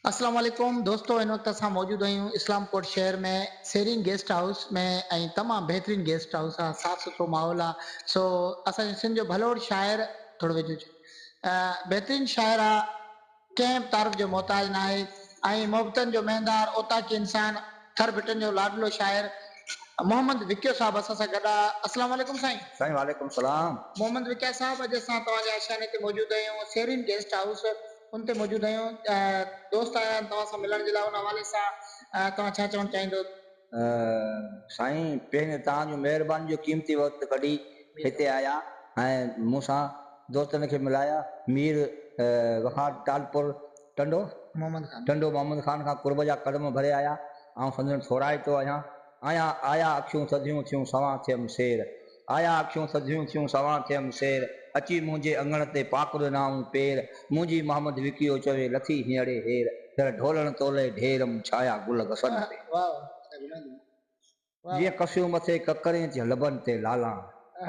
اسلام عليڪم دوستو هن وقت اسان موجود آهيون اسلام ڪوٽ شهر ۾ سيرين گيسٽ هائوس ۾ ۽ تمام بهترين گيسٽ هائوس آ صاف سٿرو ماحول آ سو اسان جو سنڌ جو ڀلوڙ شاعر ٿورو ويجهو اچو بهترين شاعر آ ڪنهن به تعارف جو محتاج ناهي ۽ محبتن جو مهندار اوطاقي انسان ٿر ڀٽن جو لاڏلو شاعر محمد وڪيو صاحب اسان سان گڏ آ اسلام عليڪم سائين. سائين وعليڪم السلام. محمد وڪيا صاحب اڄ اسان توهان جي آشياني تي موجود آهيون سيرين گيسٽ هائوس ان تي موجود آهيون دوست آيا آهن توهان سان ملڻ جي لاء ان حوالي سان توهان ڇا چوڻ چاهيندو. سائين پهرين توهان جون مهرباني جو قيمتي وقت ڪڍي هتي آيا ۽ مون سان دوستن کي ملايا مير غفار ٽالپر ٽنڊو محمد خان ٽنڊو محمد خان کان قرب جا قدم ڀري آيا آئون سندن ٿورائتو آهيان آيا آيا اکيون ٿڌيون ٿيون سوان ٿيم سير آيا اکيون ٿڌيون ٿيون سوان ٿيم سير اچي منهنجي اڱڻ تي پاڪ ڏنائون پير منهنجي محمد وڪيو چوي لٿي هينئڙي هير در ڍولڻ تولئي ڍير مون ڇايا گل گسن تي. جيئن ڪسيون مٿي ڪڪرين تيئن لبن تي لالاڻ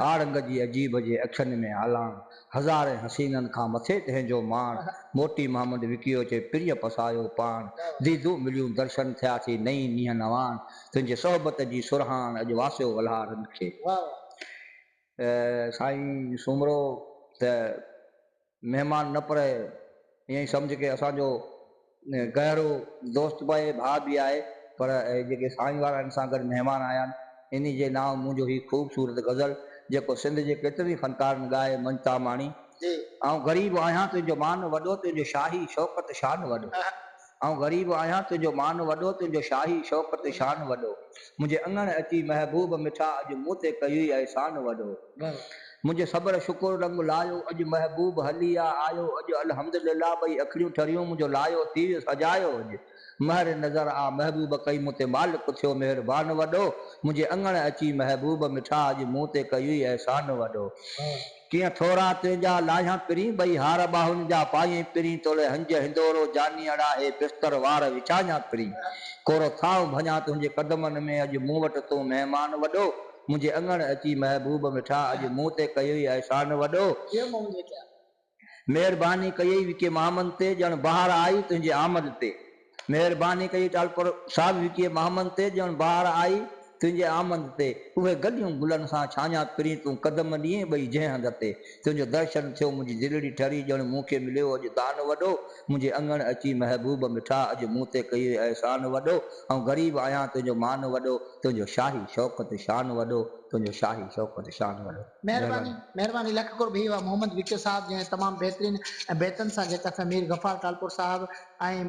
آڙنگ جي عجيب جي اکين ۾ آلاڻ هزارين حسينن کان مٿي تنهنجو ماڻ موٽي محمد وڪيو چئي پرينء پسايو پاڻ ديدون مليون درشن ٿيا ٿي نئين نينهن نواڻ تنهنجي صحبت جي سرهاڻ اڄ واسيو ولهارن کي. سائين سومرو ته مهمان نه پر ائين ئي سمجهه ڪي اسان جو گهرو دوست به آهي ڀاء به آهي پر اهي جيڪي سائين وارا هن سان گڏ مهمان آيا آهن انهي جي نانء منهنجو هي خوبصورت غزل جيڪو سنڌ جي ڪيترن ئي فنڪارن ڳائي مڃتا ماڻي. آئون غريب آهيان تنهنجو مان وڏو تنهنجو شاهي شوڪت شان وڏو. آئون غريب آهيان تنهنجو مان وڏو تنهنجو شاهي شوڪت شان وڏو منهنجي اڱڻ اچي محبوب مٺا اڄ مون تي ڪيوئي احسان وڏو منهنجي صبر شڪر رنگ لايو اڄ محبوب هلي آ آيو اڄ الحمدلله ٻئي اکڙيون ٺريون منهنجو لايو ٿي ويس اجايو اڄ مهر نظر آ محبوب ڪئي مون تي مالڪ ٿيو مهربان وڏو منهنجي اڱڻ اچي محبوب مٺا اڄ مون تي ڪيوئي احسان وڏو. ڪيئن ٿورا تنهنجا لاهيان پرين، ٻئي هار ٻانهن جا پايين پرين، تولئه هنج هندورو جاني اڙاهي، بستر وار وڇايان پرين. ڪورو ٿانء ڀڃان تنهنجي قدمن ۾، اڄ مون وٽ تون مهمان وڏو، منهنجي اڱڻ اچي محبوب مٺا، اڄ مون تي ڪيوئي احسان وڏو. مهرباني ڪيئي وڪي مامن تي، ڄڻ بهار آئي تنهنجي آمد تي. مهرباني ڪئي ٽالپر صاحب وڪيء مامن تي، ڄڻ بهار آئي تنهنجي آمد تي. اهي گليون گلن سان ڇانيان پرين تون قدم ڏينهن ٻئي جنهن هنڌ تي. تنهنجو درشن ٿيو منهنجي دلڙي ٺري ڄڻ مون کي مليو اڄ دان وڏو. منهنجي اڱڻ اچي محبوب مٺا اڄ مون تي ڪيئي احسان وڏو. آئون غريب آهيان تنهنجو مان وڏو، تنهنجو شاهي شوڪت شان وڏو، تنهنجو شاهي شوڪت شان وڏو. مهرباني مهرباني لک قرب هي هئا محمد وڪيو صاحب جنهن تمام بهترين بيتن سان جيڪا اسان مير غفار ٽالپر صاحب ۽.